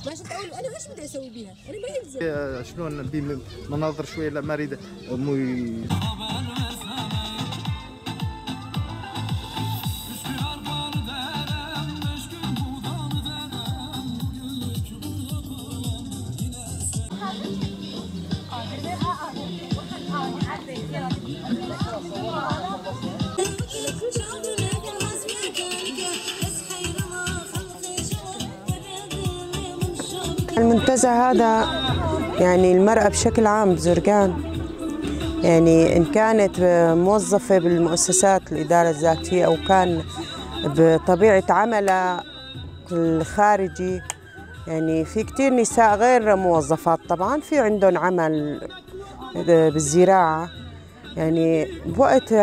ما شفت اول انا ايش بدي اسوي بيها؟ انا ما يلزم شلون بمناظر شوي لا ما اريد مو. المنتزه هذا يعني المرأة بشكل عام بزرقان، يعني إن كانت موظفة بالمؤسسات الإدارة الذاتية أو كان بطبيعة عملها الخارجي، يعني في كتير نساء غير موظفات طبعا في عندهم عمل بالزراعة، يعني بوقت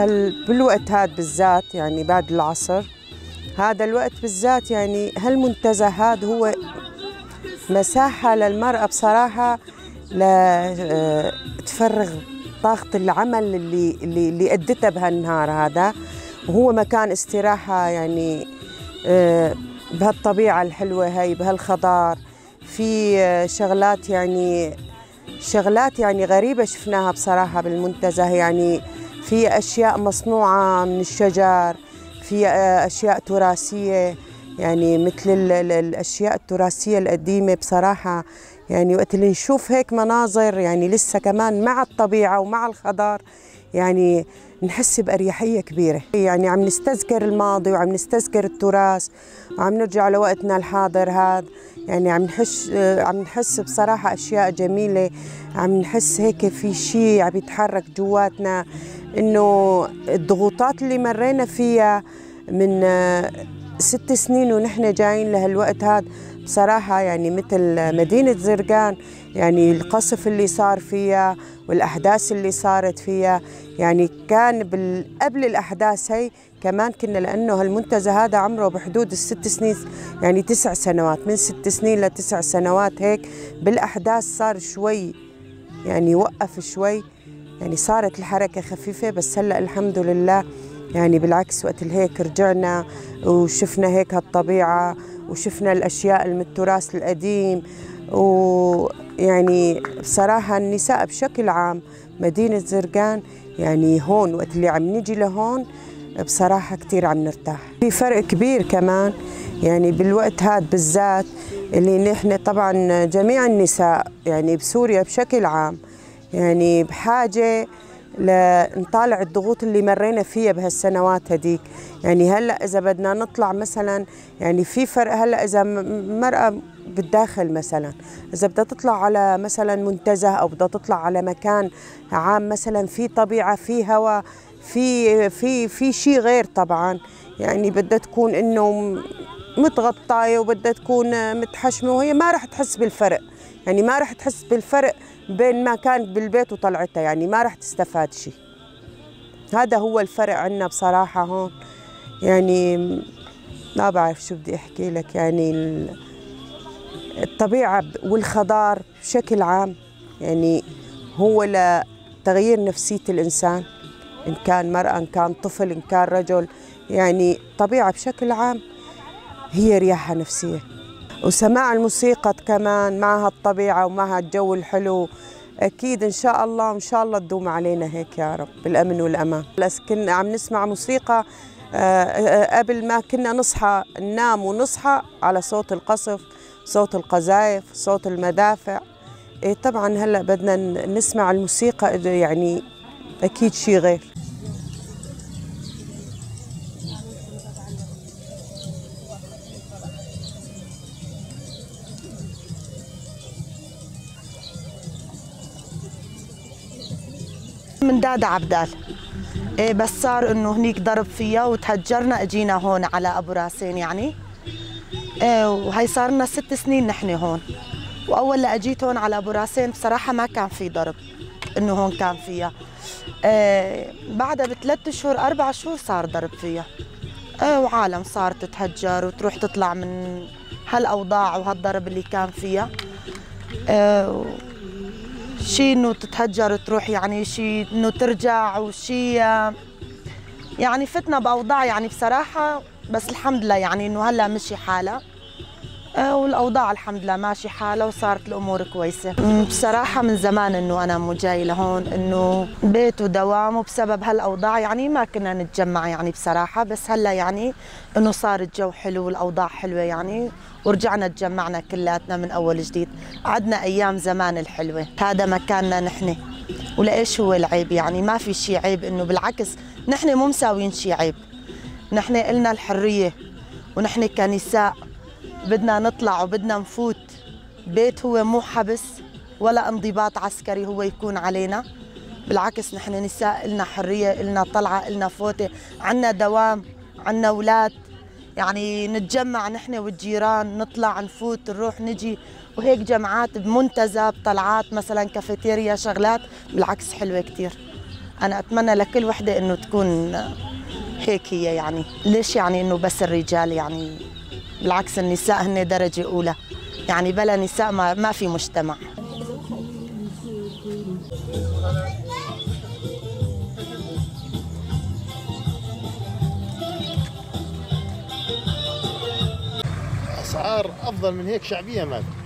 بالوقت هذا بالذات، يعني بعد العصر هذا الوقت بالذات، يعني هالمنتزه هذا هو مساحة للمرأة بصراحة لتفرغ طاقة العمل اللي أدتها بهالنهار هذا، وهو مكان استراحة يعني بهالطبيعة الحلوة هاي بهالخضار. في شغلات يعني شغلات يعني غريبة شفناها بصراحة بالمنتزه، يعني في أشياء مصنوعة من الشجر، في أشياء تراثية، يعني مثل الأشياء التراثية القديمة بصراحة. يعني وقت اللي نشوف هيك مناظر يعني لسه كمان مع الطبيعة ومع الخضار، يعني نحس بأريحية كبيرة. يعني عم نستذكر الماضي وعم نستذكر التراث وعم نرجع لوقتنا الحاضر هذا، يعني عم نحس بصراحة أشياء جميلة، عم نحس هيك في شيء عم يتحرك جواتنا، إنه الضغوطات اللي مرينا فيها من 6 سنين ونحن جايين لهالوقت هذا بصراحة، يعني مثل مدينة زرقان، يعني القصف اللي صار فيها والأحداث اللي صارت فيها، يعني كان قبل الأحداث هي كمان كنا، لأنه هالمنتزه هذا عمره بحدود 6 سنين، يعني 9 سنوات، من 6 سنين ل9 سنوات هيك بالأحداث صار شوي يعني وقف شوي، يعني صارت الحركة خفيفة، بس هلأ الحمد لله يعني بالعكس وقت هيك رجعنا وشفنا هيك هالطبيعة وشفنا الأشياء من التراث القديم. ويعني بصراحة النساء بشكل عام مدينة زرقان يعني هون وقت اللي عم نجي لهون بصراحة كتير عم نرتاح. في فرق كبير كمان يعني بالوقت هاد بالذات اللي نحن طبعا جميع النساء يعني بسوريا بشكل عام يعني بحاجة لنطالع الضغوط اللي مرينا فيها بهالسنوات هديك. يعني هلا اذا بدنا نطلع مثلا، يعني في فرق هلا اذا مرأة بالداخل مثلا اذا بدها تطلع على مثلا منتزه او بدها تطلع على مكان عام مثلا في طبيعة، في هواء، في في في شيء غير طبعا، يعني بدها تكون انه متغطايه وبدها تكون متحشمه، وهي ما رح تحس بالفرق، يعني ما رح تحس بالفرق بين ما كانت بالبيت وطلعتها، يعني ما رح تستفاد شيء. هذا هو الفرق عندنا بصراحة هون. يعني ما بعرف شو بدي أحكي لك، يعني الطبيعة والخضار بشكل عام يعني هو لتغيير نفسية الإنسان، إن كان مرأة إن كان طفل إن كان رجل، يعني الطبيعة بشكل عام هي رياحة نفسية. وسماع الموسيقى كمان معها الطبيعة ومعها الجو الحلو، أكيد إن شاء الله إن شاء الله تدوم علينا هيك يا رب بالأمن والأمان. بس كنا عم نسمع موسيقى قبل ما كنا نصحى، ننام ونصحى على صوت القصف، صوت القذائف، صوت المدافع. إيه طبعا هلأ بدنا نسمع الموسيقى، يعني أكيد شيء غير. من دادا عبدال، إيه بس صار انه هنيك ضرب فيها وتهجرنا، اجينا هون على ابو راسين يعني، إيه وهي صار لنا 6 سنين نحن هون. واول لا اجيت هون على ابو راسين بصراحة ما كان في ضرب، انه هون كان فيها. بعدها ب3 شهور 4 شهور صار ضرب فيها، وعالم صارت تتهجر وتروح تطلع من هالاوضاع وهالضرب اللي كان فيها. شيء انه تتهجر وتروح، يعني شيء انه ترجع، وشيء يعني فتنا باوضاع يعني بصراحة، بس الحمد لله يعني انه هلا مشي حالها، والاوضاع الحمد لله ماشي حالها وصارت الامور كويسة. بصراحة من زمان انه انا مو جاي لهون، انه بيت ودوام، وبسبب هالاوضاع يعني ما كنا نتجمع يعني بصراحة، بس هلا يعني انه صار الجو حلو والاوضاع حلوة يعني، ورجعنا تجمعنا كلاتنا من اول جديد، عدنا ايام زمان الحلوة. هذا مكاننا نحن، ولإيش هو العيب يعني؟ ما في شيء عيب، انه بالعكس نحن مو مساويين شيء عيب، نحن إلنا الحرية، ونحن كنساء بدنا نطلع وبدنا نفوت. بيت هو مو حبس ولا انضباط عسكري هو يكون علينا، بالعكس نحن نساء إلنا حرية، إلنا طلعة، إلنا فوتة، عنا دوام، عنا أولاد، يعني نتجمع نحن والجيران، نطلع نفوت نروح نجي، وهيك جمعات بمنتزه، بطلعات مثلا كافيتيريا، شغلات بالعكس حلوة كتير. أنا أتمنى لكل وحدة إنه تكون هيك هي يعني. ليش يعني إنه بس الرجال يعني؟ بالعكس النساء هن درجة أولى، يعني بلا نساء ما في مجتمع. أسعار أفضل من هيك شعبية ما في.